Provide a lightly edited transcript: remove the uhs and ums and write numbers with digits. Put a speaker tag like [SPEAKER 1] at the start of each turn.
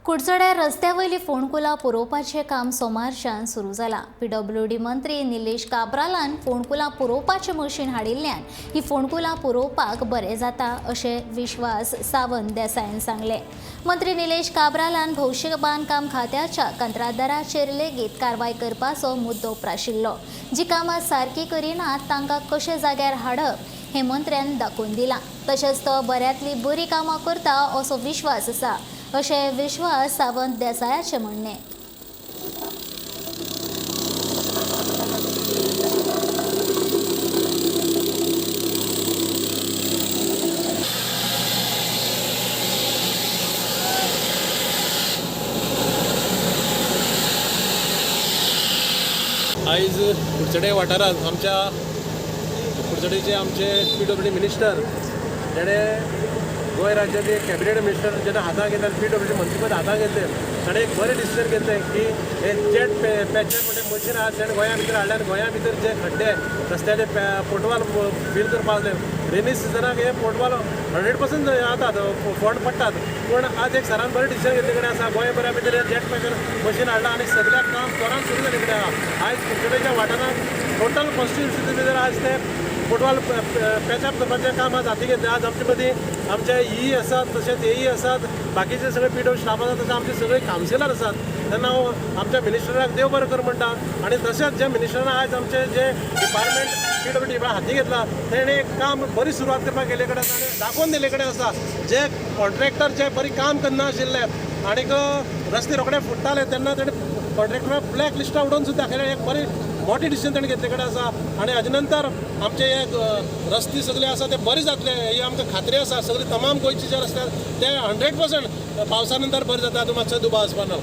[SPEAKER 1] कुडचड्यार रस्त्या वयली फोंडकुलां पुरोवपाचें काम सोमारच्यान सुरू जालां. पीडब्ल्यूडी मंत्री निलेश काब्रालान फोंडकुलां पुरोवपाचें मशीन हाडिल्ल्यान ही फोंडकुलां पुरोवपाक बरें जाता अशें विश्वास सावंत देसायान सांगलें. मंत्री निलेश काब्रालान भौशीक बांदकाम खात्याच्या कंत्राटदाराचेर लेगीत कारवाय करपाचो मुद्दो उप्राशिल्लो. जी कामां सारकी करिनात तांकां कशें जाग्यार हाडप हें मंत्र्यान दाखोवन दिलां. तशेंच तो बऱ्यांतली बरीं कामां करता असो विश्वास आसा अशें विश्वास सावंत देसायाचें म्हणणें.
[SPEAKER 2] आयज कुडचडे वाठारांत आमच्या कुडचडेचे आमचे पीडब्ल्यूडी मिनिस्टर जेणे गोंय राज्याचे कॅबिनेट मिनिस्टर जेन्ना हाताक घेतले, पीडब्ल्यूडी मंत्रीपद हाताक घेतलें, ताणें एक बरें डिसिजन घेतलें की हे जेट पॅचर म्हणजे मशीन आसा तेणें गोंया भितर हाडलें आनी गोंया भितर जे खड्डे रस्त्याचे पोटवाल फील करपाक लागले. रेनी सिजनाक हे पोटवाल 100% जातात, फोंड पडटात. पूण आज एक सरान बरें डिसिजन घेतले कडेन आसा, गोंय बऱ्या भितर हे जेट पॅचर मशीन हाडलां आनी सगळ्याक काम जोरान सुरू जाल्ले कडेन आसा. आयज कुडचडेच्या वाठारांत टोटल कॉन्स्टिट्युन्सी भितर आज ते पोटवाल पॅचअप करपाचें काम आज हाती घेतलें. आज आमचे मदीं आमचे ई आसात, तशेंच एई आसात, बाकीचे सगळे पी डब्ल्यू स्टाफ आसात, तशें आमचे सगळे कावन्सिलर आसात. तेन्ना हांव आमच्या मिनिस्टराक देव बरें कर म्हणटा आनी तशेंच जे मिनिस्टरान आयज आमचे जे डिपार्टमेंट पीडब्ल्यू डी हाती घेतला तेणें एक काम बरी सुरवात करपाक गेल्ले कडेन आसा आनी दाखोवन दिल्ले कडेन आसा. जे कॉन्ट्रॅक्टर जे बरी काम करनाशिल्ले आनीक रस्ते रोखडे फुट्टाले तेन्ना तेणें कॉन्ट्रॅक्टराक ब्लॅक लिस्टार उडोवन सुद्दां दाखयलें. एक बरी मोठी डिसिजन ताणें घेतले कडेन आसा आनी हाजे नंतर आमचे हे रस्ते सगळे आसा ते बरे जातले ही आमकां खात्री आसा. सगळे तमाम गोंयचे जे रस्ते आसा ते 100% पावसा नंतर बरे जाता, हातूंत मातसो दुबाव आसपा ना.